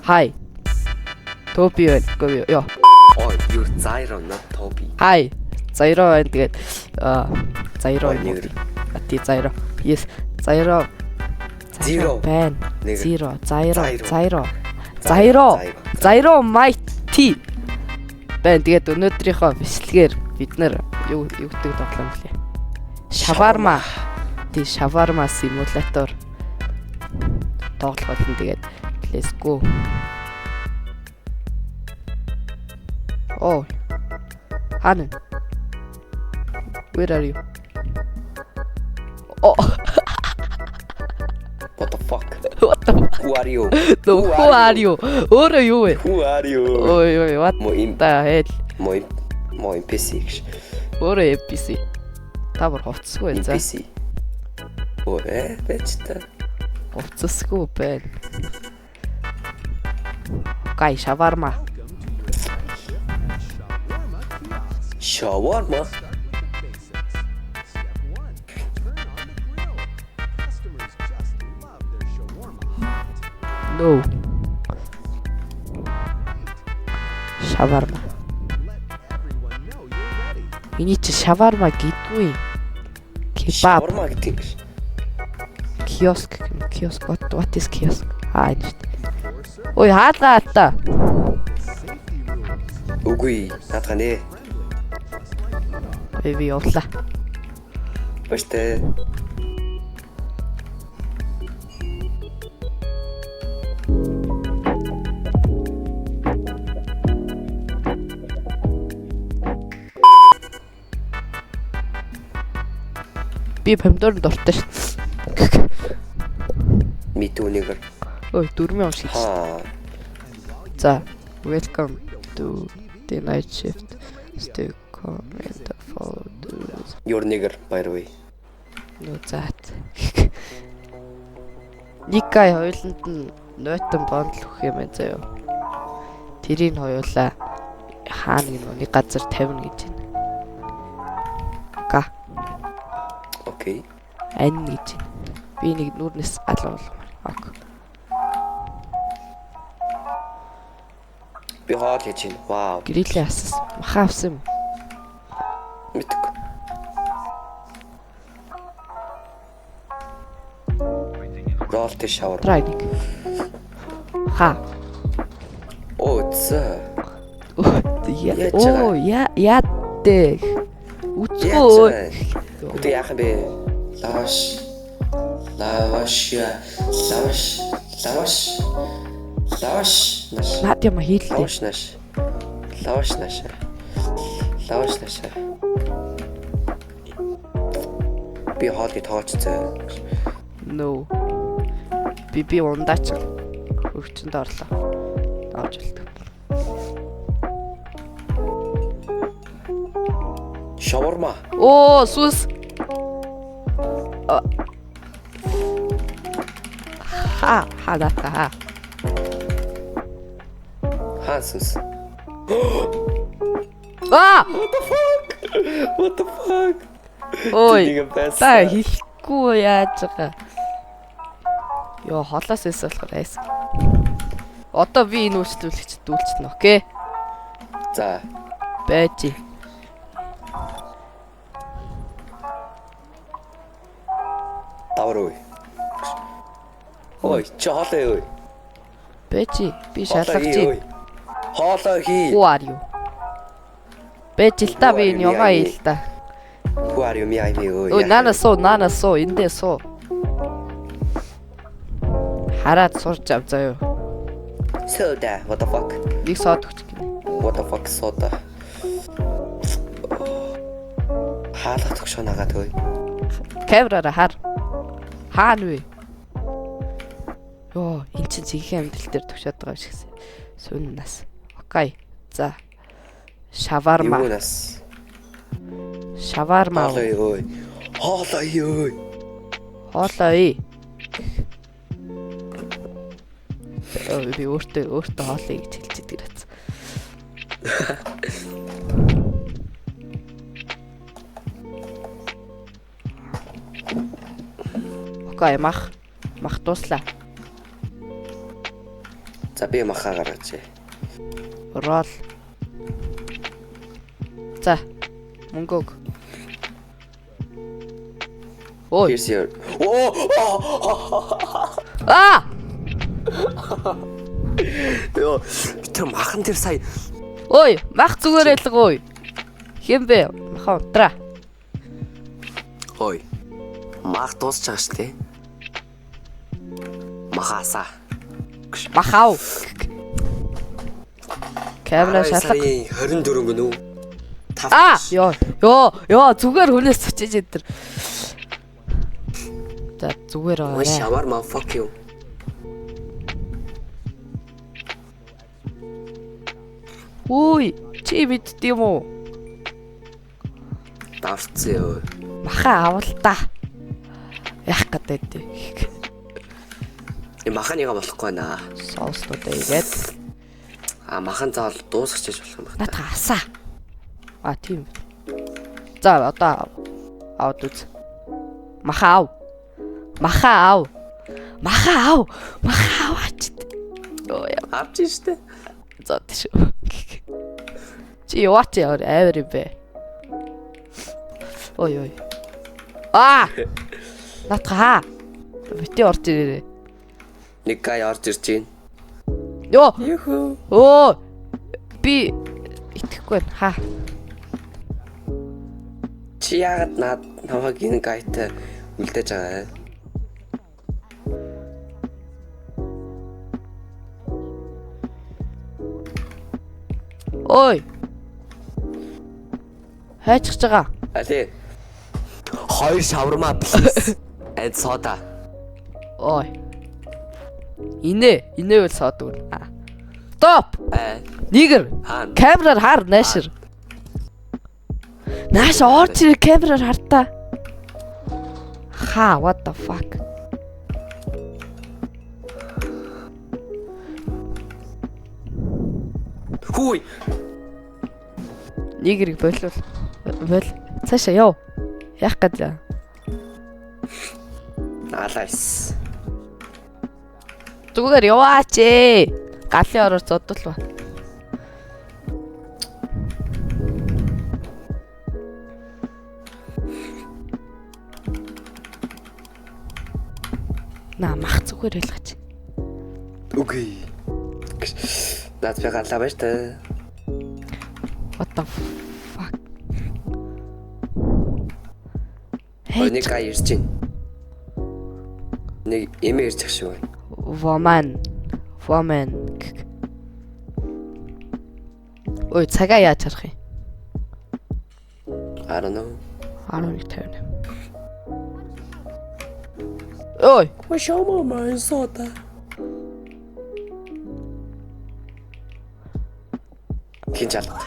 Hi. Тоби байна. Үгүй ёо. Oh, you're Zyro, not Toby. Hi. Зайро байна. Тэгээд Зайро Ой, юм уу? нэр. А тий Зайро. Yes. Зайро. Zero. Байна. Нэр. Zero. Зайро. Зайро. Зайро. Зайро. Зайро Mighty. Байна. Тэгээд өнөөдрийнхөө бичлэгээр бид нэр юу юу гэдэг тоглоом блэ? Шаварма. Тий шаварма симулятор тоглох болно. Тэгээд let's go. Oh. Хаана? Where are you? Oh, What the fuck? what the fuck? Who are you? No, who are you? Өөрөө юу вэ? Who are you? Ой ой, what Мо им the hell? мо им мо NPC гэж. Өөрөө NPC. Та бүр хувцсгүй за. NPC. Оо байж та. Хувцсгүй байна. Окей, шаварма. Shawarma. No. Шаварма. Эний чи шаварма гэдгүй. Кебаб, Shawarma гэдэг юм биш. киоск, киоск. What is kiosk? Аа энэ шүү дээ. Ой, хаалгаа та. Үгүй, наадах нэ. Ой, би явлаа. Баяртай. Би помидорын дуртай шүү. дээ. Me too nigger. Ой, дөрмийн юм шиг. Хаа. За, welcome to the night shift. Stay calm and follow the rules. Your nigger by the way. No зат. Никай хоёуланд нь нойтон бондл өгөх юм байна заяо. Тэрийг хоёулаа хаана гэнэ нэг газар тавина гэж байна. Га, Okay. ань гэж байна. Би нэг нүүрнээс алга болгомоор. Ок. Би хоол хийж байна. Вау. Грилээ асас. Маха авсан юм. Мэдгүй. Roll the shower. Try нэг. Ха. Оо за. Яа. Яаж байгаа? Оо, яа яа дээ. Үцгөө. Үгүй яах юм бэ? Лаваш. Лаваш. Лаваш. Лаваш. Лаваш. Наш. Наад юм хийлдэ. Лаваш наш. Лаваш наш. Лаваш наш. Би хоолыг тоочцоо. No. Би ундаач. Хөрчөнд орлоо. Авч болдог. Шаварма. Оо, сүс. Ха, ха ната ха. Хаан сүнс. Аа! What the fuck? Ой. Нэг байсан. Та хэлэхгүй яаж байгаа. Йоо, холоос эс болохоор айс. Одоо би энэ үйлчлүүлэгч дүүлчихнэ, окей? За. Байж. Давар ой. Ой, чи хоолой ой. Байж. Би Хоолой шалгаж хий, ой. байна. Хоолой хий. Who are you? Байж л та Who би are энэ you, юмаа me, хий л та. Who are you, me, I, me, ой. Ой, наана суу, наана суу, эндээ суу. Хараад сурч ав заяо. Soda, what the fuck? Нэг сод өгч гинэ. What the fuck soda? Хаалга төгшөө нагаад ой. Камераараа хар. Хаана вэ? Йоо, эн чинь жинхэнэ амьдрал дээр төгшөөд байгаа юм шигсэн. Сүн нас. Окей. За. Шаварма. Юу нас? Шаварма. Хоолой ой. Хоолой ой. Хоолой. Ой, би өөртөө хоолой гэж хэлж идэг рац. Окей, мах. Мах дууслаа. За би махаа гаргажээ. Рол. За. Мөнгө өг. Ой. Here's your. Оо! Аа! Йоо, тэр махан тэр сая Ой, мах зүгээр ялга ой. Хэн бэ? Маха унтраа. Ой. Мах дуусч байгаа шүү дээ. Махаасаа. Мах ав. Камера шалга. Сарын 24 гэнэ үү? Аа, ёо. Ёо, ёо, зүгээр хүнээс цочиж энэ төр. За, зүгээр Ой, аа. шаварма fuck you. Үй, чи мэдд юм уу? Давцсан ёо. Маха авал та. Яах гэдэг вэ? Э маханыгаа болохгүй наа. Соуснуудаа игээд А махан заавал дуусгачих болох юм байна. наадах асаа. А тийм. За одоо аваад үз. Маха ав. Маха ав. Маха ав. Маха аваач. Оо яа. Авч штэ. За тийш. Чи яваач яваар айвар юм бэ. Ой ой. Аа. Наадах хаа. Бити орж ирээрээ. Нэг гай орж ирж байна. Йоо. Юхүү. Өө. Би итгэхгүй байна. Ха. Чи яагаад над намайг энэ гайтай үлдээж байгаа юм? Ой. Хайчихж байгаа. Али. Хоёр шаварма please. And soda. Ой. Инээ, инээвэл сод үр. А. Стоп. Э Нигэр. хаан. Камераар хар наашир. Нааш орж ирээ камераар хар та. Ха, what the fuck? Хүй. Нигэрийг болвол бол цаашаа яв. Яах гээд. Алайс. Зүгээр яваач ээ. Галын ороор зодтол ба. На мах зүгээр ойлгооч. Үгүй. Наад би галаа байж та. What the fuck? Ой, Hey, нэг гай ирж байна. Нэг эмээ ирж ах шиг байна. woman. Woman. Ой, цагаа яаж харах юм? I don't know. 11:58. Ой, Шаварма сода. Хин чалга.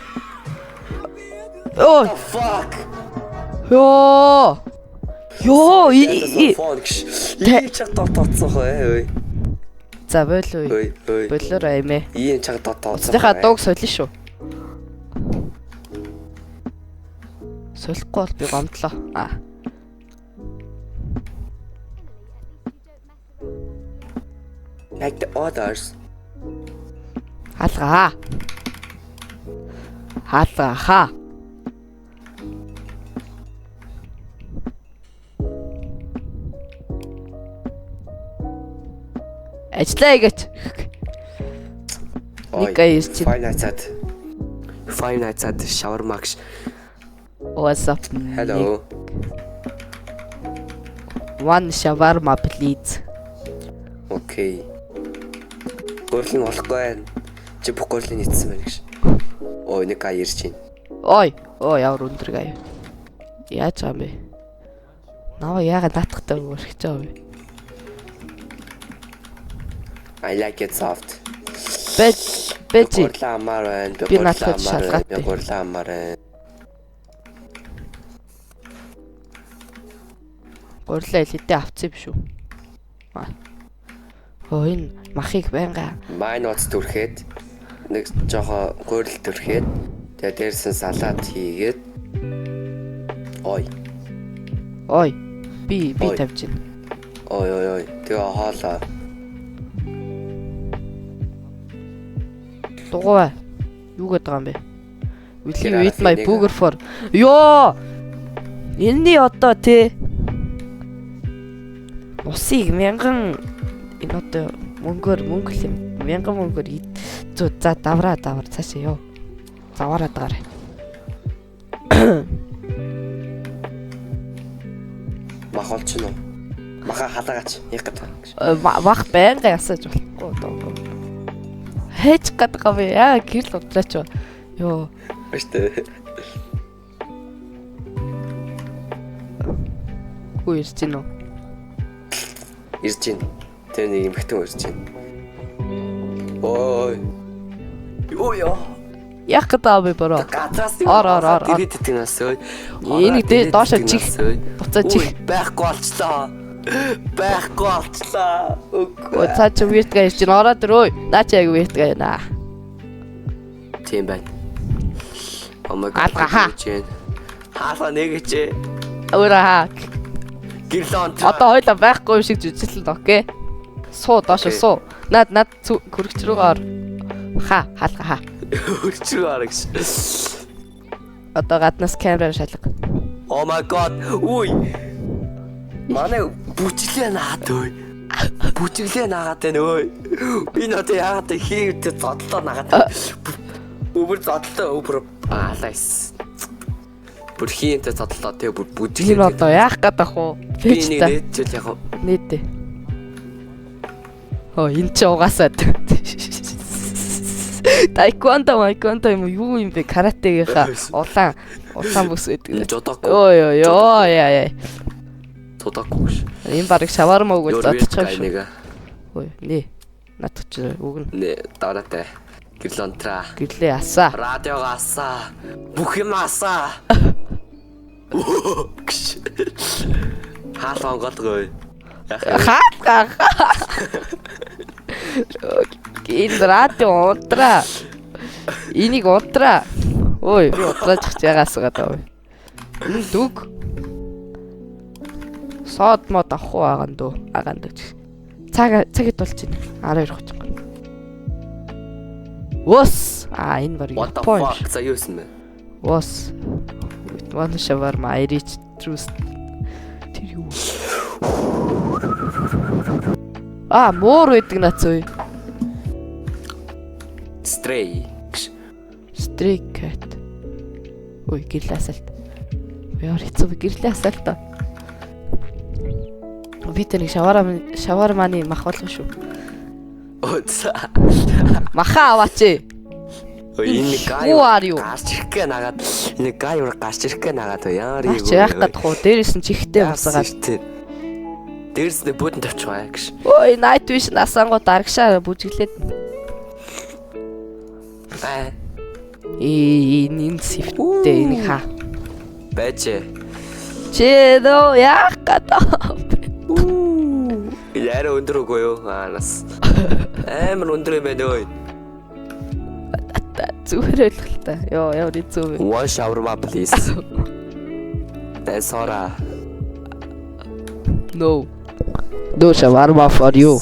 ой, Fuck. ёо. Ёо, и. Фон гэж. Ийм чаг дот отсон хөө. Ой. За болоо. Ой, ой. Болоор аймээ. Ийм чаг дот отсон. Уцныхаа дууг солино шүү. Солихгүй бол би гомдлоо. Аа. Like the others. Хаалгаа. Хаалгаа хаа. Ажиллаа хийгээч. Ой. Нэг гай ирж байна. Five Nights at Five Nights at Shawarma гэж. What's up? Hello. One shawarma please. Окей. Гурил нь болохгүй байна. Чи бүх гурилыг нийцсэн байна гэж. Ой, нэг гай ирж байна. Ой, ой ямар өндөр гай. Яаж байгаа юм бэ? Наваа яагаад наатахтай өргөж байгаа юм бэ? I like it soft. Бэж бэж. Гурилаа амар байна. Би Би гурилаа наадахад амар байна. Би шалгаатай. гурилаа амар байна. Гурилаа элэдээ авцсан юм шүү. Аа. Оо энэ махыг байнга Майн уц түрхэд нэг жохо гурил түрхэд тэгээ дээрс нь салат хийгээд ой Ой. Би Ой. тавьж байна. ой ой ой тэгээ хоолоо Дугуй. Юу гэдэг байгаа юм бэ? Will you Тэр eat my араас энийг- booger for? Йоо! Энэний одоо те усыг мянган энэ одоо мөнгөөр мөнгө л юм. Мянган мөнгөөр зөө за давраа давар цаашаа ёо. Заваараа даарай. Мах олчихно уу? Маха халаагач. Яг гэдэг. Мах байнга ясаж болохгүй одоо. Хайж гадгаа юм яа гэрэл удраач. Йоо. Штэ. Хүү ирж гин үү? Ирж гин. Тэр нэг эмхтэн ирж гин. Ой. Йоо ёо. Яг гэдэг юм бро. Газраас Ор, ор, ор, ор. Дэрээд идэг нас ой. Энийг дээ доошо чих. Буцаа чих. Байхгүй болчлоо. Байхгүй болчлоо. Өө цаа чи weird guy ирж гин ороод ир өө. Наа чи яг weird guy наа. Тийм байна. Oh my god. Алга хаа. Хаалга нэг чи. Өөрөө хаа. Гэрлэн. Одоо хоёлаа байхгүй юм шиг жүжиглэн окей. Суу доошо Окей. суу. Наад над хөрөгч рүүгээ ор. Ха хаалга ха. Өрчрөө харагш. Одоо гаднаас камераар шалга. Oh my god. Үй. Манай бүжиглээ наад ой. Бүжиглээ наагаад байна ой. Энэ одоо яагаад хийвдэ зодлоо наагаад. Өвөр зодлоо өвөр аалайс. Бүр хийнтэй зодлоо тэг бүр бүжиглээ. Энэ одоо яах гээд ах уу? Би Пэж нэг та. нээдчихвэл яг Нээдэ. Хөө энэ чи угаасаа. Таеквондо, майквондо юм уу юу юм бэ? Каратегийнхаа улаан улаан бүс байдаг. жодоко. Ой ой ой яа яа. Зодоко гэж. Энэ барыг шаварма өгвөл зодчих юм шүү. Нэг. Ой нэ. Надад чи өгнө. Нэ дараатай. Гэрлонтра. Гэрлээ асаа. Радиог асаа. Бүх юм асаа. Гш. Хаал онголгой. Хаалга. Энэ радио унтраа. Энийг унтраа. Ой, би унтрааж ягаас гадаа. Энэ дүг. Сод мод авах уу агаан дөө. Агаан дөө. Цаг цаг хэд болж байна? 12:30 гарна. Ус. А энэ баг What the Япон. fuck? За юу юм бэ? Ус. With one shawarma I reach truth. Тэр юу? А, муур байдаг наац үе. Stray. Гш. Stray cat. Ой, гэрэл асаалт. Яар хэцүү бэ гэрэл асаалт. Би тэр нэг шаварма шаварманы мах болгоо шүү. Оо за. Маха аваач. Ой, энэ нэг гай Who are you? гарч ирэх гэ нагаад энэ гай ур гарч ирэх гэ нагаад яар Наач яах гээд хуу дээрээс нь чихтэй усгаад. Дээрс нь буудан тавьчих бай гэж. Ой, night vision асаангууд арагшаа бүжиглээд. Бай. Ээ, энэ сэвттэй энийг хаа. Байж. Чи нөө яах гээд. Яра өндөр үгүй юу? Аа нас. Амар өндөр юм байна ой. Зүгээр ойлголтой. Йоо, ямар хэцүү вэ? One shawarma please. Тэсора. No. No shawarma for you.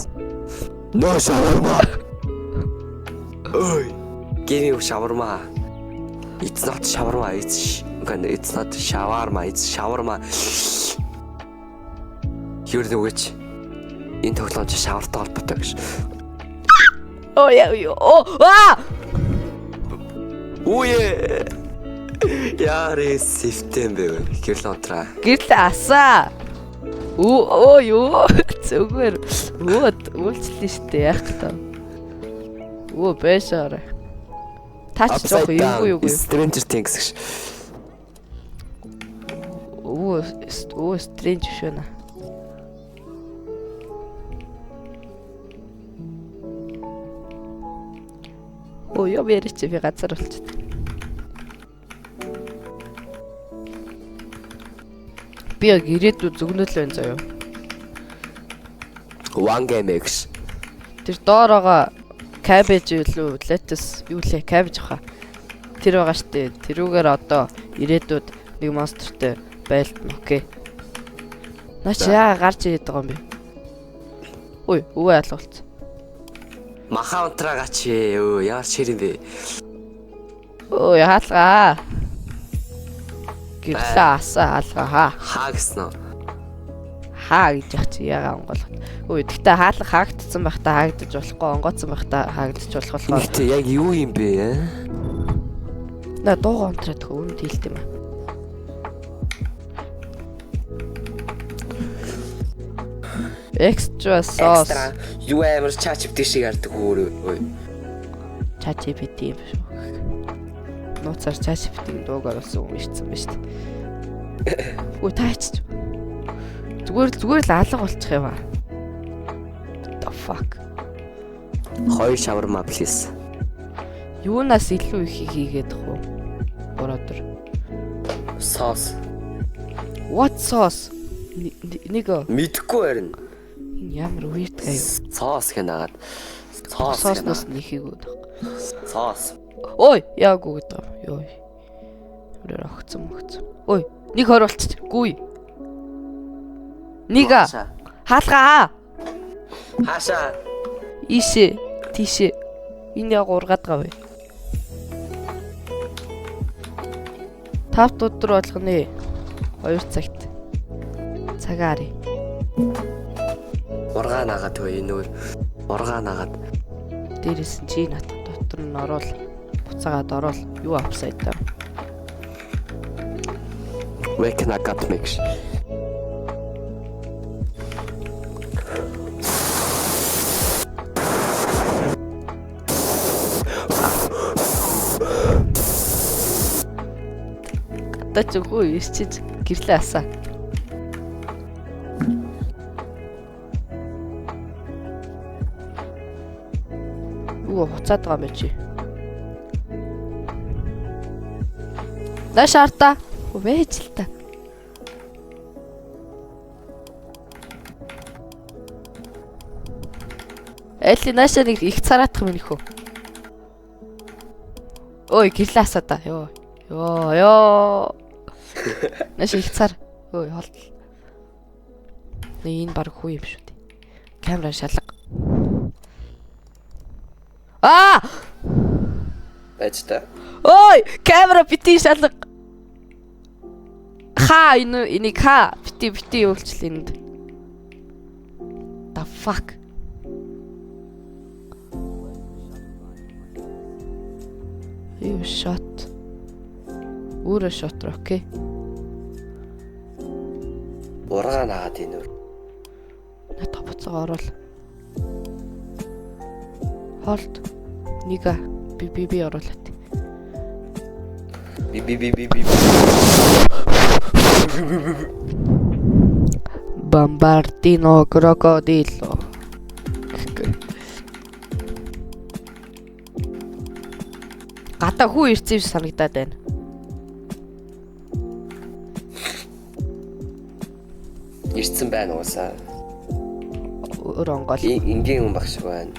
No shawarma. Ой. Give me shawarma. It's not shawarma, it's it's not shawarma, it's shawarma. Юу нүгэж энэ тоглоом чи шавартай холбоотой гэж. Оо яа ёо. Аа! Үе. Яари сэвтэн бэ? Гэрэл онтраа. Гэрэл асаа. Өө юу? Зүгээр. Өө үйлчлэн штэ яах вэ? Өө байшаарай. Та ч жоох юу юу юу. Stranger Things гэж. Өө өө strange шүү нэ. Өө ёо ярьч би газар болчихсон. Би яг ирээдүйд зүгнэл байна заяа. One game гэж. Тэр доор байгаа cabbage илүү lettuce юу лээ cabbage хаа. Тэр байгаа штэ. Тэрүүгээр одоо ирээдүйд нэг монстертэй байлтна. Окей. Наа чи яа гарч ирээд байгаа юм бэ? Ой, өвөө алга болцсон. Маха унтраагач өө ямар чир юм бэ? Ой, хаалгаа. Гэрлээ асаа хаалгаа хаа. Хаа гэсэн үү? Хаа гэж яах чи ягаа онгойлгот. Үй, тэгтээ хаалга хаагдсан байхдаа хаагдаж болохгүй, онгооцсон байхдаа хаагдаж болох болохоор. Гэхдээ яг юу юм бэ? На дууга унтраад хөө өмнөд хэлт юм аа. Extra sauce. Extra юу амар чач шиг ярьдаг өөрөө. Ой. ChatGPT юм шүү. Нууцаар ChatGPT-ийн дууг оруулсан юм ирсэн ба шүү дээ. Үгүй таач. Зүгээр л алга болчих юм аа. What the fuck? Хоёр шаварма please. Юунаас илүү их хийгээд хөө? Brother. Sauce. What sauce? Нэг Мэдхгүй харин. энэ ямар weird гай юу? Sauce гэх нагаад. Sauce. Соусноос нэг хийгүүд баг. Sauce. Ой, яг үгээд байгаа юм. Йой. Ямар огцом огцом. Ой, нэг хор болчих. Гүй. Нэг хаалгаа. Хаашаа. Ийшээ, тийшээ. Энэ яг ургаад байгаа вэ? 5 өдөр болгоно. 2 цагт. Цагаа харъя. Ургаа нагаад хөө энэ өөр. Ургаа нагаад. Дээрээс нь чи натах дотор нь орвол буцаагаад орвол юу upside down. Wake up got mix. Одоо ч үгүй ирчиж гэрлээ асаа. Юу хуцаад байгаа юм бэ чи? Нааш арта. Вэж л та. Эли нааша нэг их цараатах юм нөхөө. Ой, гэрлээ асаа та. Йоо. Йоо, ёо. Нааш их цар. Ой, холдол. Нэг энэ баг хүү юм шүү дээ. Камера шалга. Аа! Байж та. Ой, камера бити шалга. Ха энэ энийг ха бити бити үйлчил энд. The fuck. You shot. Өөрөө shot окей. Ургаа нагаад энэ өөр. Надад буцаага оруул. Холд. Нэга би би би оруулаад. Би би би би би. Бомбардино крокодило. Гадаа хүү ирсэн юм шиг санагдаад байна. Ирсэн байна уусаа. Өөр онгоол. Энгийн хүн баг шиг байна.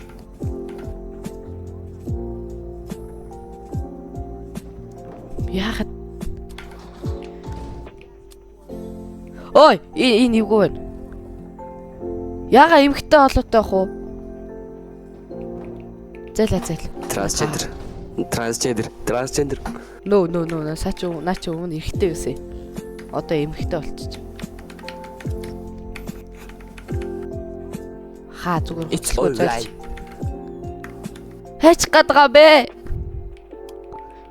Яхад. Ой, энэ эвгүй байна. Яга эмхтэй холоотой ах уу? Зайлаа зайл. Трансгендер. Трансгендер. Трансгендер. Нөө нөө нөө наа чи наа чи өмнө эрэгтэй байсан. Одоо эмхтэй болчих. Хаа зүгээр It's хөцлгөө all зайлж. right. Хайч гадгаа бэ.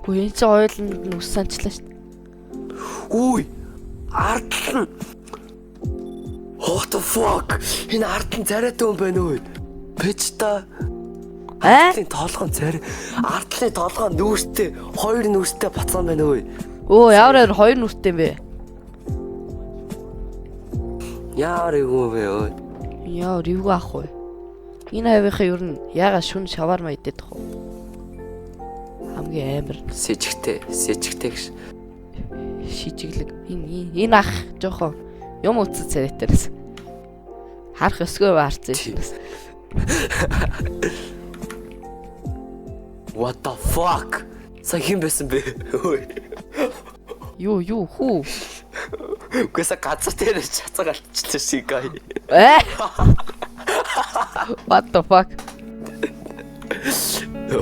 Үгүй энэ чи ойлонд нь ус санчлаа шүү дээ. Үгүй. Ардлан. What the fuck? Энэ ардлан царайтай хүн байна уу? Пэж та. Аа? Ардлын толгоон царай. Ардлын толгоон нүүрстэй, хоёр нүүрстэй бацаан байна уу? Өө ямар ямар хоёр нүртэй юм бэ? Яар юу вэ? Өө? Яа, ривгүй ах вэ? Энэ хавийнхаа ер нь яага шүн шаварма идэх вэ? Хамгийн амар Сэжигтэй, сэжигтэй гэж. шижиглэг. Энэ энэ ах жоохон юм үтсэн царайтарс. Харах өсгөө баарцсан шинээс. What the fuck? Са хэн байсан бэ? Өө. Юу юу хүү? Үгүйсэ газар дээр чацаг алдчихлаа шиг гай. Э? What the fuck?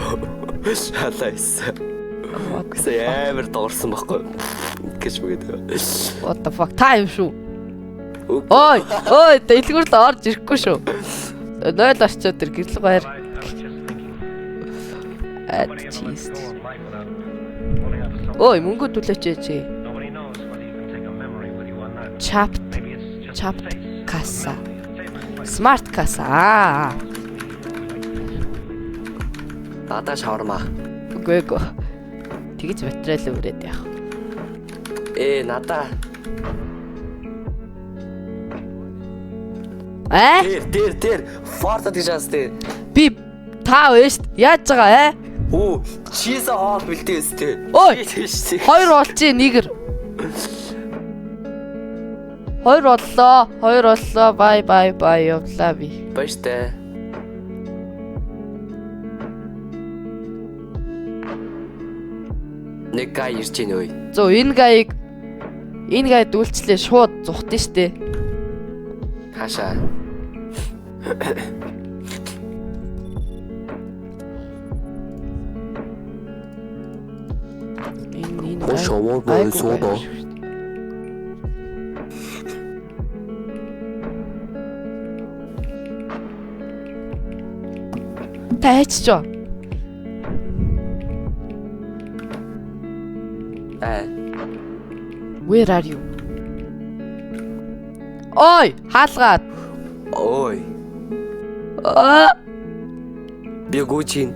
Халайс. Гэсэн амар дорсон байхгүй гэж үгээд. What the fuck та юм шүү. Ой, ой, дэлгүүр л орж ирэхгүй шүү. 0 орчоод тэр гэрлэг байр. Ад чист. Ой, мөнгө төлөөч чи. Chapped chapped касса. Smart касса. Аа. Надаа шаурма. Үгүй эгүй. Тэгэж материал өрөөд яах. Надаа. Аа? Тэр Форта гэж аас тэр. Би та вэ шүү. Яаж байгаа аа? Оо, чиза хоол бэлдээ өстэй. Ой. Хоёр болчих нэгэр. Хоёр боллоо. Хоёр боллоо. Бай бай бай явлаа би. Баяртай. Нэг гай ирж гин өө. Зөө энэ гайг энэ гай дүүлчлээ шууд зухтэн штэ. Хаашаа. Энэ энэ шавар гайгүй гай шүү. Та хайчиж ба. Аа. Where are you? Ой, хаалгаад. Ой. Аа, Би гүйж гин.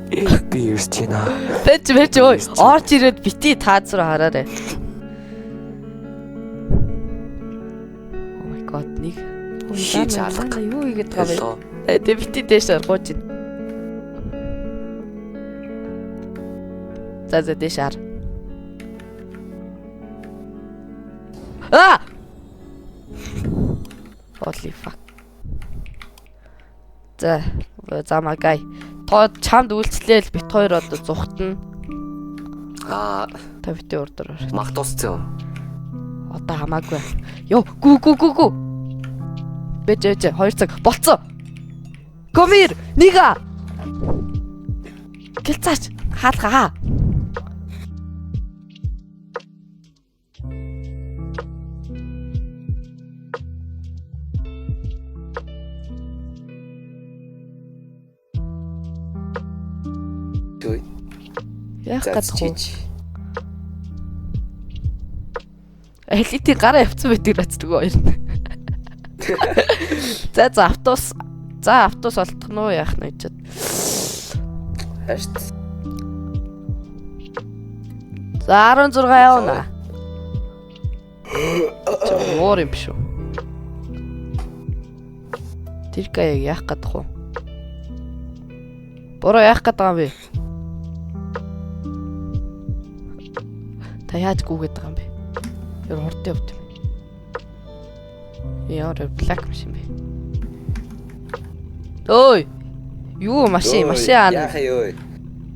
Би ирж гин аа. Бэж бэж ой. Орж ирээд бити тааз руу хараарай. Oh my god, нэг. Хийж алга. Юу хийгээд байгаа юм бэ? Тэ бити дээш гууж ин. За за дээш хар. Аа! Holy fuck. За за магай. Тоо чамд үйлчлээл бит хоёр одоо зухтана. Аа, Та бити урдаар ор. мах дууссан. Одоо хамаагүй. Йоо, гү гү гү гү. Бэж бэж 2 цаг болцсон. Come here, nigga. Гэлцаач хаалгаа. Түй. Яах За гэдэг вэ? чич. Элитийн гараа явцсан байдаг рац нөгөө хоёр нь. За за автобус за автобус олдох нь уу яах нь гэж. Хаашт. За 16 явна. Чи уур юм биш үү? Тэр гаяг яах гэдэг вэ? Буруу яах гэдэг юм бэ? Та яаж гүгээд байгаа юм бэ? Тэр хурдан явд юм. Яар black машин бэ? Ой! Юу машин машин аа. Яах юу?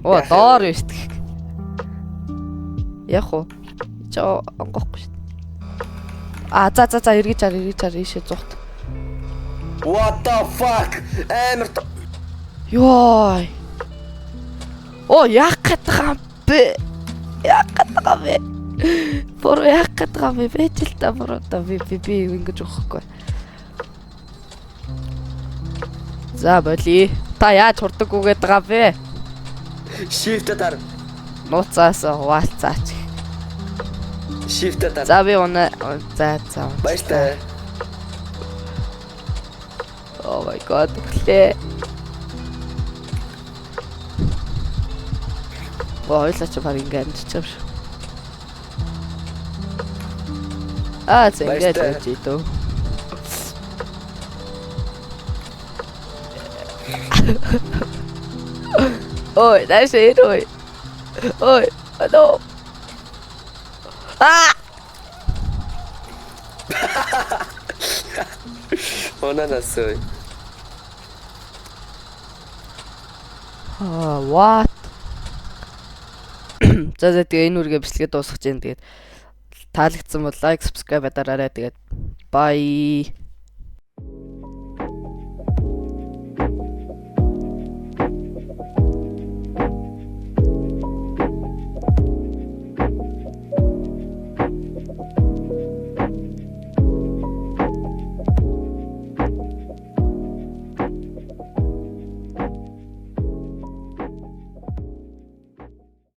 Оо яах доор юм шүү дээ. Яг уу. Чи онгохгүй шүү дээ. А за за за эргэж хар эргэж хар ийшээ зурт. What the fuck? Амар Йой. Оо яах гээд байгаа юм бэ? Яах гээд байгаа юм бэ? Буруу яах гээд байгаа юм бэ? Бэж л та буруу та би би би ингэж өгөхгүй. За боли. Та яаж хурдаг үгээд байгаа бэ? Shift дар. Нууцаас хуваалцаач. Shift дар. За би унаа за за. Баяртай. Oh my god. Өглөө. Оо хоёлаа чи баг ингэ амжиж байгаа юм шиг. Аа за ингэ Баяртай. л байж дөө. Ой, дайш ой. Ой, no. Аа! Унанаас ой. Аа, what? За за тэгээ энэ үргээ бичлэгээ дуусгах чинь тэгээд таалагдсан бол like, subscribe дараарай. Тэгээд bye.